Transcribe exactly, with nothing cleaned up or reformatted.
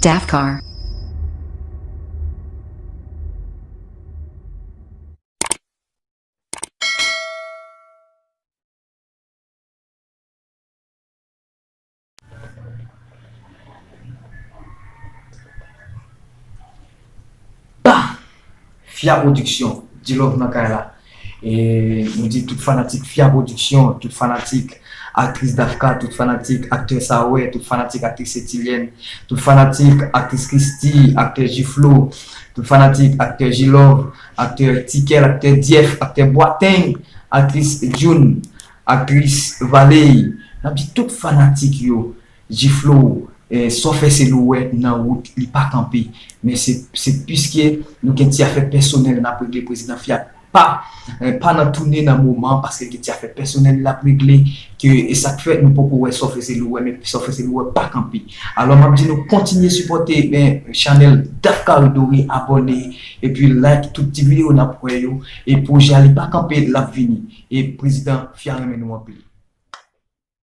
Dafkar. Bah! Fia Production, Dilove nan kay la. E nou di tout fanatik Fia Production, tout fanatik aktris Dafka, tout fanatik aktè Sawè, tout fanatik aktris Etilienne, tout fanatik aktris Christy, aktè Jiflo, tout fanatik aktè Jilove, aktè Tikel, aktè Dief, aktè Bwateng, aktris June, aktris Valey. N ap di tout fanatik yo, Jiflo, eh, sa w fè se lou wè nan wout, li pa kanpe. Men se, se piske nou gen ti afè pèsonèl n ap regle, prezidan Fiat pa, eh, pa nan tounen nan moman, paske gen ti afè pèsonèl l ap regle, ke e sa k fè nou poko wè sa w fè se lou wè, men sa w fè se lou wè pa kanpe. Alò, m ap di nou kontinye sipòte, eh, chanèl Dafka Ridori, abòne, epi like tout ti videyo n ap wè yo, e pwojè a li pa kanpe, l ap vini. E prezidan Fiat renmen nou anpil.